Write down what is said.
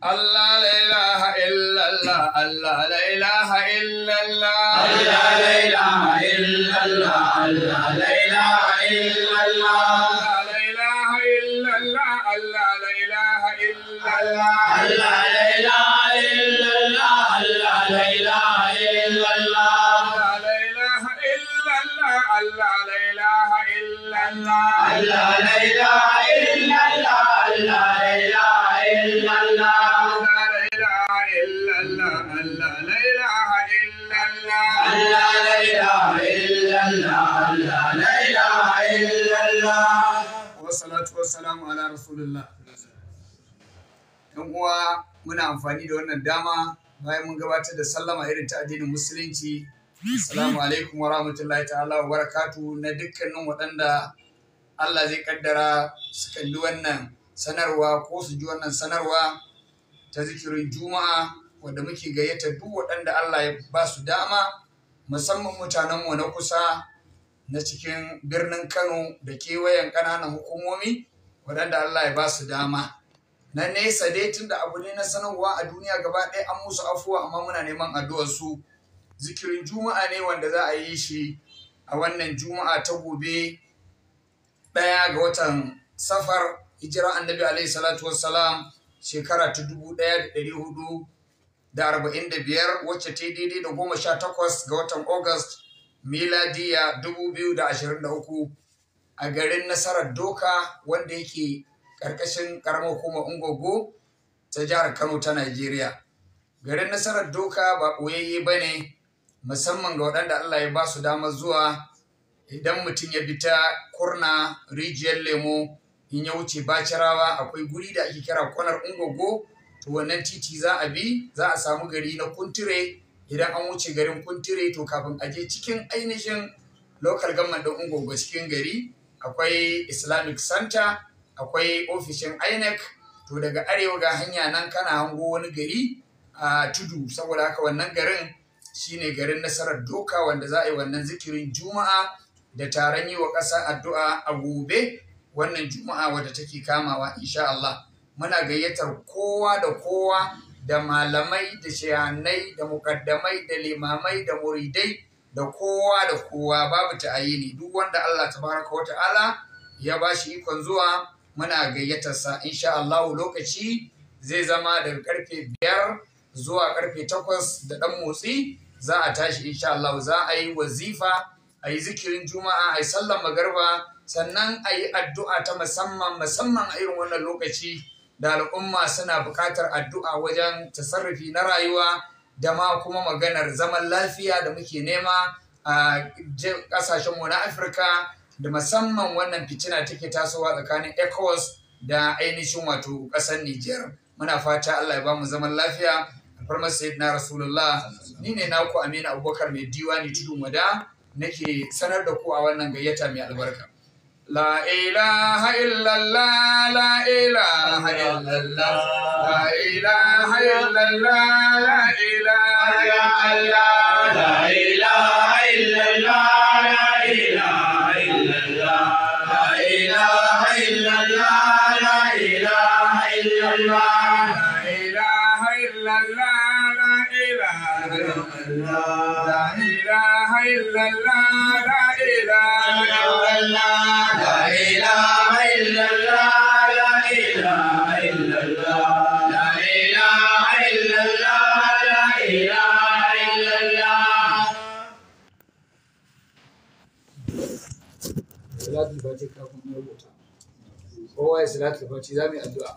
Allah la ilaha illallah, Allah la ilaha illallah, Allah la ilaha illallah, Allah la ilaha illallah, la ilaha illallah, Allah la ilaha illallah, Allah la ilaha illallah, Allah la ilaha illallah, la ilaha illallah, Allah la ilaha illallah, Allah la ilaha illallah, Allah la ilaha illallah, la ilaha illallah, Allah la ilaha illallah, Allah la ilaha illallah, Allah la ilaha illallah. Wassalatu wassalamu ala rasulillah. Yan uwa, muna amfani da wannan dama bayan mun gabatar da sallama irin ta addinin musulunci. Assalamu alaikum wa rahmatullahi ta'ala wa barakatu na dukkanin waɗanda Allah zai kaddara su kalli wannan sanarwa ko su ji wannan sanarwa ta zikirin Juma'a, wadda muke gayyata duk waɗanda Allah ya ba su dama, musamman mutanenmu na kusa na cikin birnin Kano da kewayen ƙananan hukumomi, waɗanda Allah ya ba su dama. Na nesa dai, tunda abu ne na sanarwa a duniya gaba ɗaya, an musu afuwa, amma muna neman addu'ar su. Zikirin Juma'a ne wanda za a yi shi a wannan Juma'a ta gobe, 1 ga watan Safar, hijira Annabi alaihi salatu wassalam shekara ta 1445, wacce ta yi daidai da 18 ga watan August, miladiya 2023, a garin Nasarar Doka, wanda yake ƙarƙashin ƙaramar hukumar Ungogo ta jihar Kano ta Najeriya. Garin Nasarar Doka ba ɓoyayye ba ne, musamman ga waɗanda Allah ya ba su damar zuwa. Idan mutum ya bi ta Kurna, Rijiyar Lemo, in ya wuce Bacirawa, akwai guri da ake kira Kwanar Ungogo, to wannan titi za a bi, za a samu gari na Kuntire. Idan an wuce garin Kuntire, to kafin a je cikin ainihin local government ɗin Ungogo, cikin gari, akwai Islamic Center, akwai ofishin INEC. To daga arewa ga hanya nan, kana hango wani gari a tudu. Saboda haka wannan garin shine garin Nasarar Doka, wanda za a yi wannan zikirin Juma'a da taron yi wa ƙasa addu'a a gobe, wannan Juma'a wadda take kamawa, insha Allah. Muna gayyatar kowa da kowa, da malamai da shehannai da mukaddamai da limamai da muridai da kowa da kowa, babu ta'ayini. Duk wanda Allah tabaraka wa ta'ala ya ba shi ikon zuwa, muna gayyatarsa, insha Allah. Lokaci zai zama daga karfe 5 zuwa karfe 8 da ɗan motsi za a tashi, insha Allah. Za a yi wazifa, a yi zikirin Juma'a, a yi sallar magarba, sannan a yi addu'a ta musamman, musamman a irin wannan lokaci da al'umma suna buƙatar addu'a wajen tasarrufi na rayuwa da ma kuma maganar zaman lafiya da muke nema a ƙasashenmu na Afirka, da musamman wannan fitina take tasowa tsakanin ECOWAS da ainihin wato ƙasar Nijar. Muna fata Allah ya bamu zaman lafiya alfarmar Sayyidina Rasulullah. Ni ne naku Aminu Abubakar Mai Diwani Tudun Wada, nake sanar da ku a wannan gayyata mai albarka. La ilaha illallah, la ilaha illallah, la ilaha illallah, la ilaha illallah, La ilaha illallah, la ilaha illallah, la ilaha illallah, la ilaha illallah, la ilaha illallah, la ilaha illallah, la ilaha illallah, la ilaha illallah. La ilaha illallah, la ilaha illallah, la ilaha illallah, la ilaha illallah. Salatul Fati kafin mu rubuta. Kowa ya salatul Fati, za mu yi addu'a.